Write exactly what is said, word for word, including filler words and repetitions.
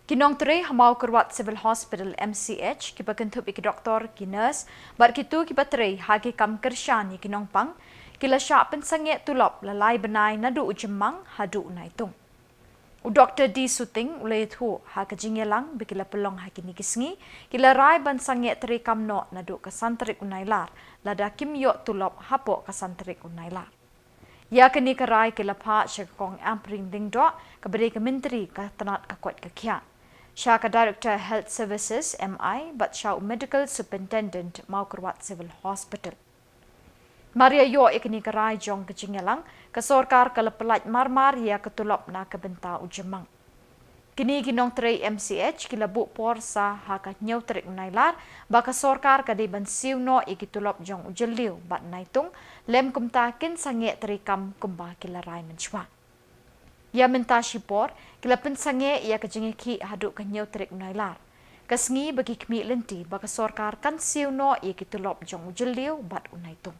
Ki nongtrei ha Mawkyrwat Civil Hospital, M C H, kiba kynthup ïa ki doktor, ki nurse bad kito kiba trei ha ki kam kyrshan ïa ki nongpang, ki la shah pynsangeh tulop la lai bnai naduh u Jymmang haduh u Naitung. U Doktor D Suting u la ïathuh ha ka jingïalang ba ki la pynlong ha kine ki sngi, ki la rai ban sangeh treikam noh naduh ka san tarik u Nailar, lada kim ïoh tulop hapoh ka san tarik u Nailar. Ïa kane ka rai ki la phah sha ka Kong Ampareen Lyngdoh, kaba dei ka Myntri ka tnad ka koit ka khiah, sha ka Director Health Services, M I, bad sha u Medical Superintendent Mawkyrwat Civil Hospital. Mar ïa ïoh ïa kane ka rai jong ka jingïalang, ka sorkar ka la pyllait marmar ïa ka tulop na ka bynta u Jymmang. Kine ki nongtrei M C H ki la buh por sa ha ka hynñiew tarik u Nailar ba ka sorkar ka dei ban siew noh ïa ki tulop jong u Jylliew bad Naitung, lem kumta kin sangeh treikam kumba ki la rai mynshuwa. Ïa mynta shipor, ki la pynsangeh ïa ka jingïakhih haduh ka hynñiew tarik u Nailar, ka sngi ba ki khmih lynti ba ka sorkar kan siew noh ïa ki tulop jong u Jylliew bad u Naitung.